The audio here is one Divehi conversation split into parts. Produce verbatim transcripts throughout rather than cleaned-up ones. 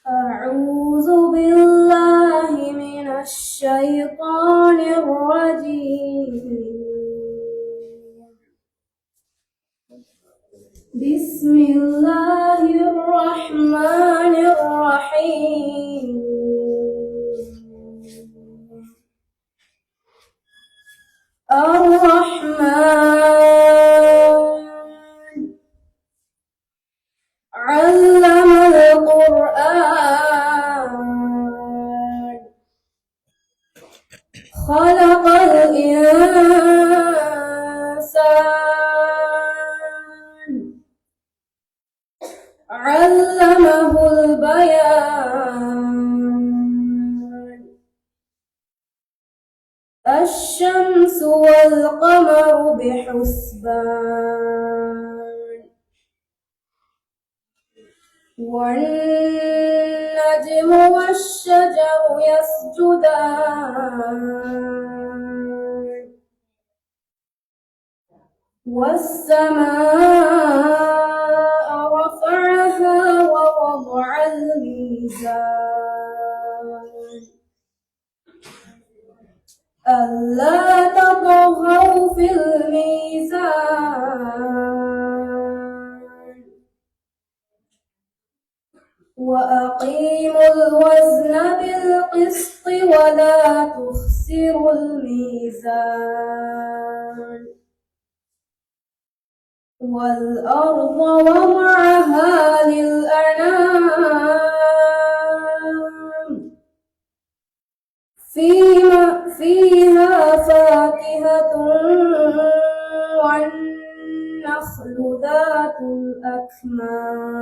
أعوذ بالله من الشيطان الرجيم. بسم الله الرحمن الرحيم. الرحمن. علم القرآن. خلق الإنسان. علمه البيان. الشمس والقمر بحسبان. والنجم والشجر يسجدان. والسماء رفعها ووضع الميزان. ألا تطغوا في الميزان. وأقيموا الوزن بالقسط ولا تخسروا الميزان. والأرض وضعها للأنام. فيما، فيها فاكهة والنخل ذات الأكمام.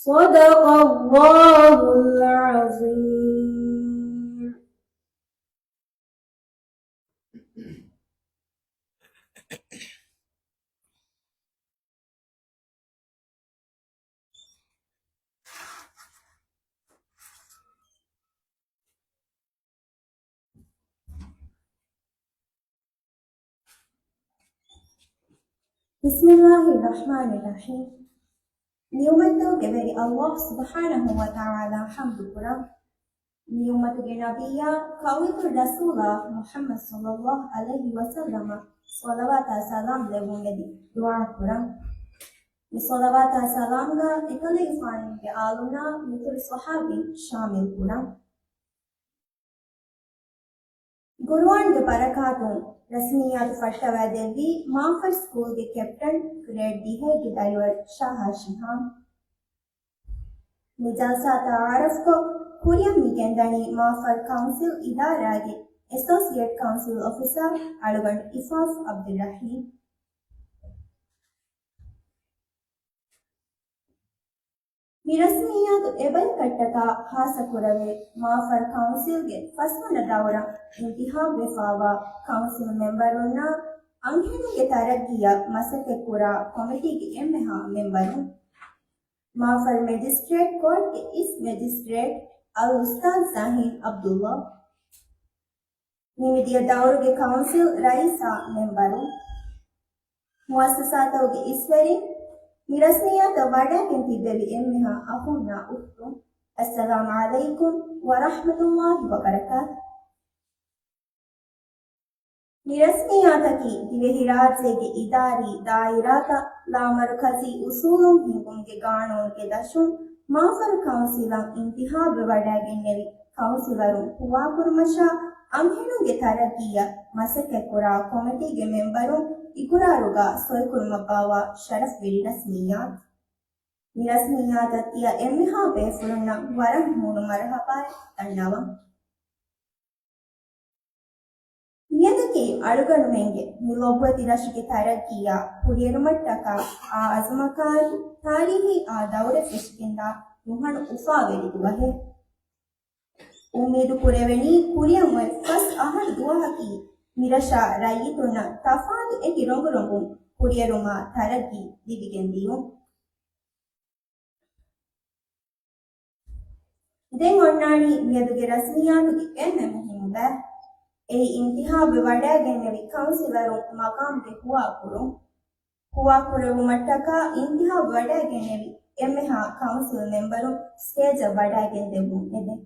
صدق الله العظيم. بسم الله الرحمن الرحيم. ނިޢުމަތްތަކުގެ ވެރި ﷲ ސުބްޙާނަހޫ ވަތަޢާލާ ޙަމްދު ކުރަން. މި އުއްމަތުގެ ނަބިއްޔާ ކައުލު ރަސޫލާ މުޙައްމަދު ޞައްލައްލާހު ޢަލައިހި ވަސައްލަމަށް ޞަލަވާތާ ސަލާމް ލެއްވުން އެދި ދުޢާ ކުރަން. މި ޞަލަވާތާ ސަލާމްގަ އެކަލޭގެފާނުގެ އާލުންނާ މިތުރި ޞަޙާބީން ޝާމިލް ކުރަން. ޤުރުއާންގެ ބަރަކާތުން ރަސްމިއްޔާތު ފައްޓަވައިދެއްވީ މާފަރް ސްކޫލްގެ ކެޕްޓަން، ގްރޭޑް ދިހައިގެ ޑައިވަރ ޝާހާ ޝިހާމް. މި ޖަލްސާތައް އަރަސްކޮށް، ކުރިއަށް މި ގެންދަނީ މާފަރް ކައުންސިލް އިދާރާގެ އެސޯސިއޭޓް ކައުންސިލް އޮފިސަރ އަޅުގަނޑު އިފާޒް ޢަބްދުއްރަޙީމް. މި މި ރަސްމިއްޔާތު އެބަޔަކަށްޓަކާ ޚާއްޞަކުރެވޭ، މާފަރު ކައުންސިލްގެ ފަސްވަނަ ދައުރަށް އިންތިހާބުވެފާވާ ކައުންސިލް މެމްބަރުންނާ އަންހެނުންގެ ތަރައްގީއަށް މަސައްކަތްކުރާ ކޮމިޓީގެ އެންމެހާ މެމްބަރުން، މާފަރު މެޖިސްޓްރޭޓް ކޯޓްގެ އިސް މެޖިސްޓްރޭޓް އަލްއުސްތާޛް ޒާހިން ޢަބްދުﷲ. ނިމިދިޔަ ދައުރުގެ ކައުންސިލް ރައީސާ މެމްބަރުން، މުއައްސަސާތަކުގެ އިސްވެރިން، މި ރަސްމިއްޔާތަށް ވަޑައިގެން ތިއްބެވި އެންމެހާ އަޚުންނާ އުޚްތުން، އައްސަލާމް ޢަލައިކުމް ވަރަޙްމަތުﷲ ވަބަރަކާތު. މި ރަސްމިއްޔާތަކީ ދިވެހިރާއްޖޭގެ އިދާރީ ދާއިރާތައް ލާމަރުކަޒީ އުސޫލުން ހިންގުމުގެ ގާނޫނުގެ ދަށުން މާފަރު ކައުންސިލަށް އިންތިހާބުވެވަޑައިގެންނެވި ކައުންސިލަރުން ހުވާކުރުމަށާ އަންހެނުންގެ ތަރައްގީއަށް މަސައްކަތްކުރާ ކޮމިޓީގެ މެމްބަރުން އިޤުރާރުގާ ސޮއިކުރުމަށްބާއްވާ ޝަރަފްވެރި ރަސްމިއްޔާތު. މި ރަސްމިއްޔާތަށް ތިޔަ އެންމެހާ ބޭފުޅުންނަށް ވަރަށް ހޫނު މަރުޙަބާއެއް ދަންނަވަން. މިއަދަކީ އަޅުގަނޑުމެންގެ މި ލޮބުވެތި ރަށުގެ ތަރައްގީއާ ކުރިއެރުމަށްޓަކާ އާ އަޒުމަކާއެކު ތާރީހީ އާ ދައުރެއް ފެށިގެންދާ ނުހަނު އުފާވެރި ދުވަހެއް. އުއްމީދު ކުރެވެނީ ކުރިއަށް އޮތް ފަސް އަހަރު ދުވަހަކީ މިރަށާ ރައްޔިތުންނަށް ތަފާތު އެކި ރޮނގުރޮނގުން ކުރިއެރުމާ ތަރައްގީ ލިބިގެން ދިޔުން. ދެން އޮންނާނީ މިއަދުގެ ރަސްމިއްޔާތުގެ އެންމެ މުހިއްމު ބައި. އެއީ އިންތިހާބުވެ ވަޑައިގެންނެވި ކައުންސިލަރުން މަގާމްގެ ހުވާކުރުން. ހުވާކުރެވުމަށްޓަކާ އިންތިހާބުވެވަޑައިގެންނެވި އެންމެހާ ކައުންސިލް މެމްބަރުން ސްޓޭޖަށް ވަޑައިގެންދެއްވުން އެދެން.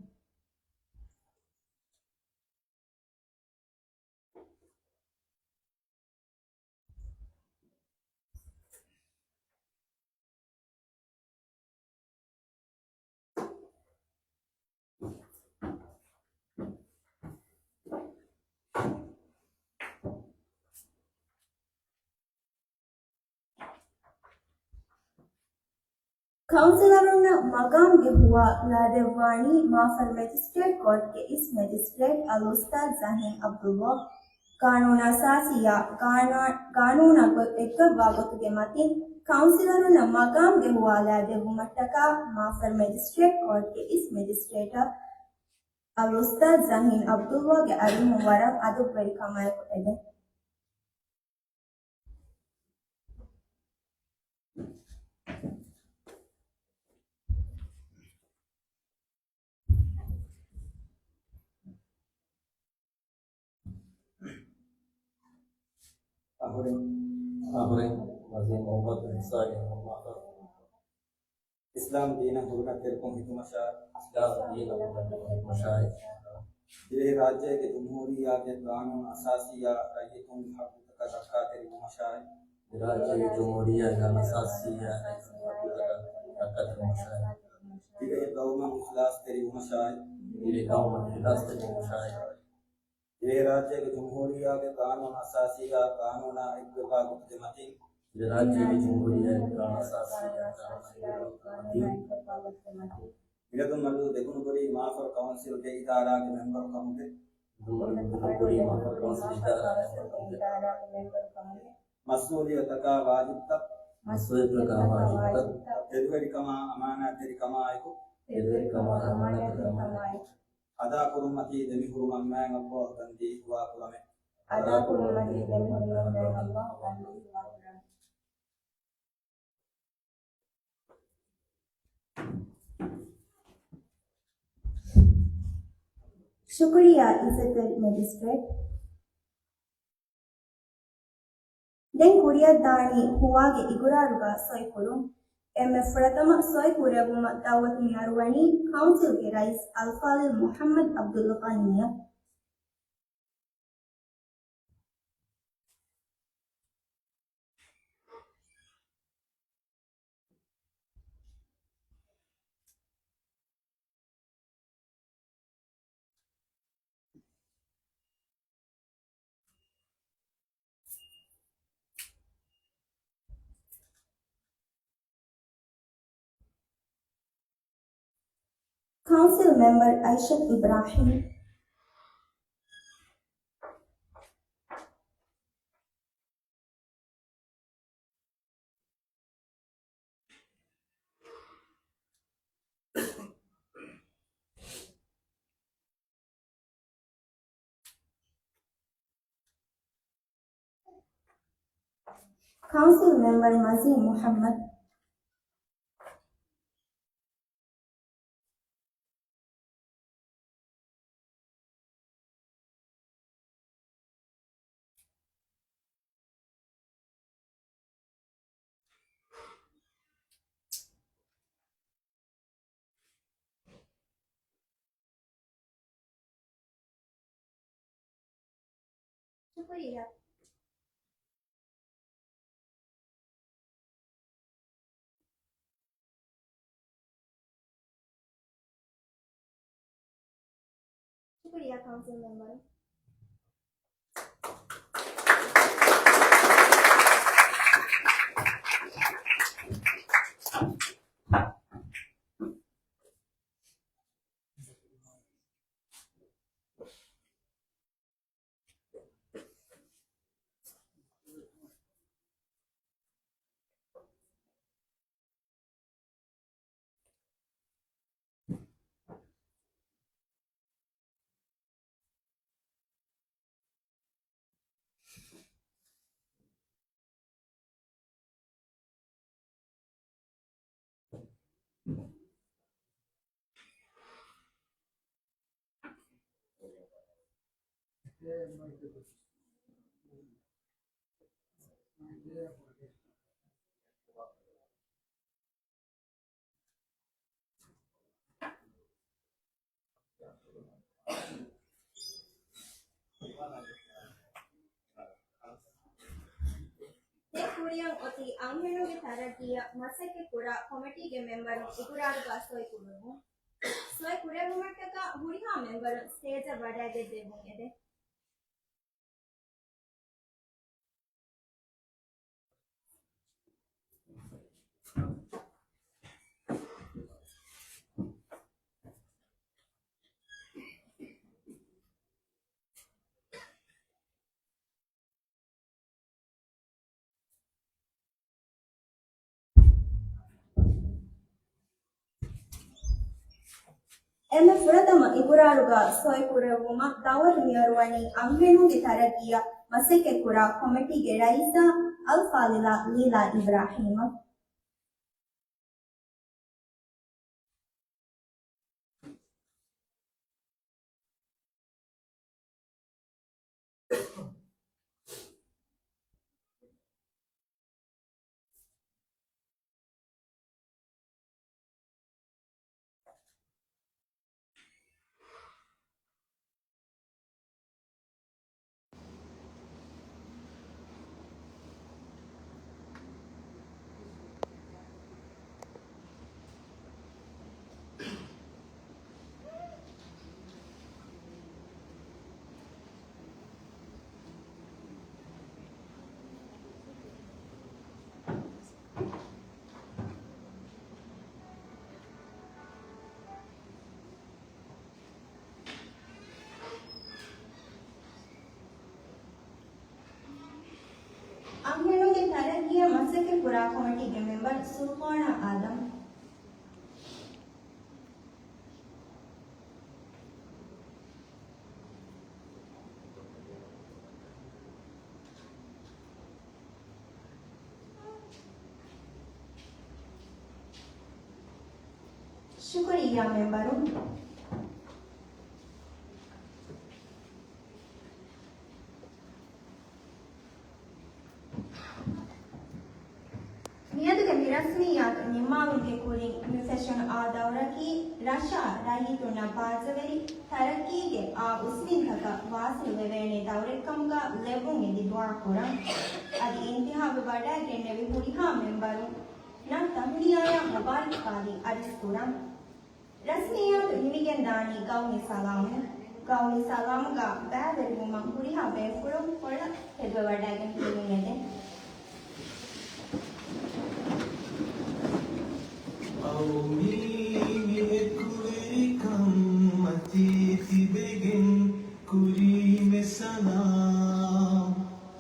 ކައުންސިލަރުންނަށް މަގާމްގެ ހުވާ ލާދެއްވާނީ މާފަރު މެޖިސްޓްރޭޓް ކޯޓްގެ އިސް މެޖިސްޓްރޭޓް އަލްއުސްތާޛް ޒާހިން ޢަބްދުﷲ. ގާނޫނު އަސާސީއާ ގާނާ-، ގާނޫނާ ގޮތް އެއްގައްވާ ގޮތުގެ މަތިން ކައުންސިލަރުންނަށް މަގާމްގެ ހުވާ ލާދެއްވުމަށްޓަކާ މާފަރު މެޖިސްޓްރޭޓް ކޯޓްގެ އިސް މެޖިސްޓްރޭޓަށް އަލްއުސްތާޛް ޒާހިން ޢަބްދުﷲގެ އަރިހުން ވަރަށް އަދަބުވެރިކަމާއެކު އެދެން. އަހުރެން، އަހުރެން ވަޒީރު މުޙައްމަދު އިންސާނީ މުޙައްމަދު އިސްލާމް ދީނަށް ހުރުމަތްތެރިކަން ހިތުމަށާ، އިސްލާމް ދީނަށް ހުރުމަތްތެރިކަން ހިތުމަށާއި، ދިވެހިރާއްޖޭގެ ޖުމްހޫރިއްޔާގެ ގާނޫނު އަސާސީއާ ރައްޔިތުންގެ ޙައްޤުތަކަށް ރައްކާތެރިވުމަށާއި، ރާއްޖޭގެ ޖުމްހޫރިއްޔާގެ ގާނޫނު އަސާސީއާ ރައްޔިތުންގެ ޙައްޤުތަކަށް ރައްކާތެރިވުމަށާއި، ދިވެހި ޤައުމަށް އިޚްލާޞްތެރިވުމަށާއި، ދިވެހި ޤައުމަށް އިޚްލާޞްތެރިވުމަށާއި، ދިވެހިރާއްޖޭގެ ޖުމްހޫރިއްޔާގެ ގާނޫނު އަސާސީއާ ގާނޫނާ އެއްގޮތްވާ ގޮތުގެ މަތިން، ދިވެހިރާއްޖޭގެ ޖުމްހޫރިއްޔާގެ ގާނޫނު އަސާސީއާ ގާނޫނާ އެއްގޮތްވާ ގޮތުގެ މަތިން، މިއަދުން މަޑުލު ދެކުނުބުރީ މާފަރު ކައުންސިލްގެ އިދާރާގެ މެމްބަރު ކަމުގެ، މަޑުލު ދެކުނުބުރީ މާފަރު ކައުންސިލްގެ އިދާރާގެ މެމްބަރު ކަމުގެ، މަސްއޫލިއްޔަތަކާ ވާޖިބްތައް، މަސްއޫލިއްޔަތަކާ ވާޖިބްތައް، ތެދުވެރިކަމާ އަމާނާތްތެރިކަމާއެކު، ތެދުވެރިކަމާ އަމާނާތްތެރިކަމާއެކު، އަދާކުރުންމަތީ ދެމިހުރުމަށް މާތް ﷲ ކަންދީ ހުވާކުރަމޭ. އަދާކުރުންމަތީ ދެމިހުރުމަށް މާތް ﷲ ކަންދީ ހުވާކުރަމޭ. ޝުކުރިއްޔާ އިއްޒަތްތެރި މެޖިސްޓްރޭޓް. ދެން ކުރިއަށްދާނީ ހުވާގެ އިޤުރާރުގާ ސޮއިކުރުން. އެންމެ ފުރަތަމަ ސޮއިކުރެއްވުމަށް ދަޢުވަތު މިއަރުވަނީ ކައުންސިލްގެ ރައީސް އަލްފާޟިލް މުޙައްމަދު ޢަބްދުލްޣަނީއަށް. ކައުންސިލް މެމްބަރު އައިޝަތު އިބްރާހީމް. ކައުންސިލް މެމްބަރު މަޖީދު މުޙައްމަދު. ޝުކުރިއްޔާ. ޝުކުރިއްޔާ ކައުންސިލް މެމްބަރު. ދެ ކުރިއަށް އޮތީ އަންހެނުންގެ ތަރައްގީއަށް މަސައްކަތް ކުރާ ކޮމިޓީގެ މެމްބަރުން އިގުރާރުގަ ސޮއި ކުރެއްވުން. ސޮއި ކުރެއްވުމަށްޓަކާ ހުރިހާ މެމްބަރުން ސްޓޭޖަށް ވަޑައިގެން ދެއްވުން އެދެން. އެންމެ ފުރަތަމަ އިގުރާރުގަ ސޮއި ކުރެއްވުމަށް ދައުވަތު މިއޮރުވަނީ އަންހެނުންގެ ތަރައްގީއަށް މަސައްކަތްކުރާ ކޮމިޓީގެ ރައީސާ އަލްފާޟިލާ ލީލާ އިބްރާހީމަށް. އަންހެނުންގެ ތަރައްގީއަށް މަސައްކަތްކުރާ ކޮމިޓީގެ މެމްބަރު ސުލްޠާނާ އާދަމް. ޝުކުރިއްޔާ މެމްބަރުން. މިއަދުގެ މި ރަސްމިއްޔާތު ނިންމާލުމުގެ ކުރިން، މި ފެށުނު އާ ދައުރަކީ ރަށާ ރައްޔިތުންނަށް ބާއްޖަވެރި ތަރައްގީގެ އާ އުސްމިންތަކަށް ވާސިލުވެވޭނެ ދައުރެއްކަމުގަ ލެއްވުން އެދި ދުޢާ ކުރަން. އަދި އިންތިހާބަށް ވަޑައިގެންނެވި ހުރިހާ މެމްބަރުންނަށް ތަހުނިޔާޔާ މުބާރިކްބާލީ އަރިސް ކުރަން. ރަސްމިއްޔާތު ހިމެނިގެންދާނީ ގައުމީ ސަލާމުން. ގައުމީ ސަލާމުގަ ބައިވެރިވުމަށް ހުރިހާ ބޭފުޅުން ކޮޅަށް ތެދުވެވަޑައިގެން ކުރިން އެދެން. ޤައުމީ މި އެކުވެރިކަން މަތީ ތިބެގެން ކުރީމެ ސަލާމް.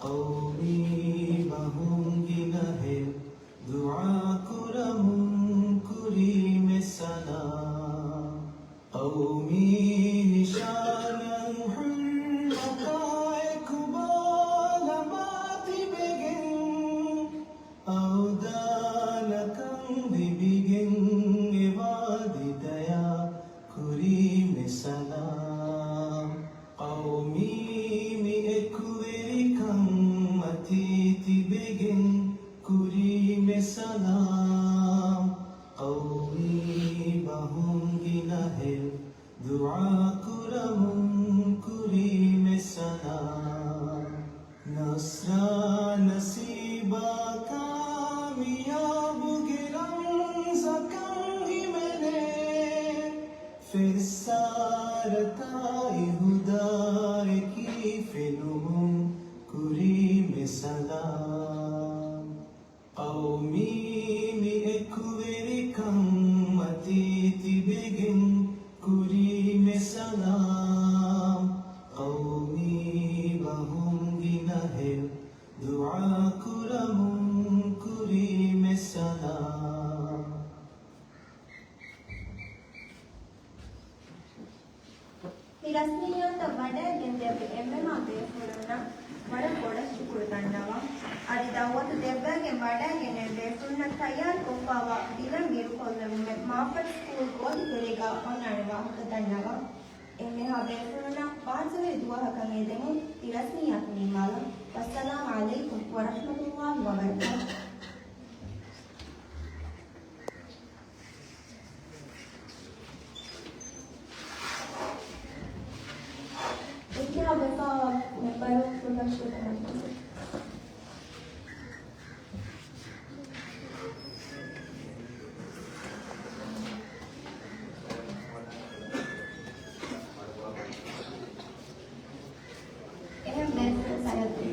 ޤައުމީ ބަހުން ގިނަހެއް ދުޢާ ކުރަމުން ކުރީމެ ސަލާމް. ޤައުމީ ނިޝާނަށް ހުންނަކާ އެކުބާލަމާ ތިބެގެން އެއްސާރަތާއި ހުދާއެކީ ފެނުމުން ކުރީމެ ސަލާމް. ޤައުމީ މި އެކުވެރިކަން މަތީ ތިބެގެން ކުރީމެ ސަލާމް. ޤައުމީ ބަހުން ގިނަހެއް ދުޢާ ކުރަމުން ކުރީމެ ސަލާމް. މި ރަސްމިއްޔާތަށް ވަޑައިގެންދެއްވި އެންމެހާ ބޭފުޅުންނަށް ވަރަށް ބޮޑަށް ޝުކުރު ދަންނަވަން. އަދި ދަޢުވަތު ދެއްވައިގެން ވަޑައިގެންނެވި ބޭފުޅުންނަށް ތައްޔާރުކޮށްފައިވާ ގިލަން ވިރުކޮށްލެވުމެއް މާފަތް ސްކޫލް ގޯދިތެރޭގާ އޮންނާނެ ވާހަކަ ދަންނަވަން. އެންމެހާ ބޭފުޅުންނަށް ބާއްޖަވެރި ދުވަހަކަށް އެދެމުން ތި ރަސްމިއްޔާތު ނިންމާލަން. ވައްސަލާމް ޢަލައިކުމް ވަރަޙްމަތުﷲި ވަބަރަކާތުހު. އެންމެހާ ވެފައިވާ މެމްބަރުން ފުރުގަން ޝުކުރު ދަންނަވަން. އެހެން ބޭފުޅުން ސައްޔަދު.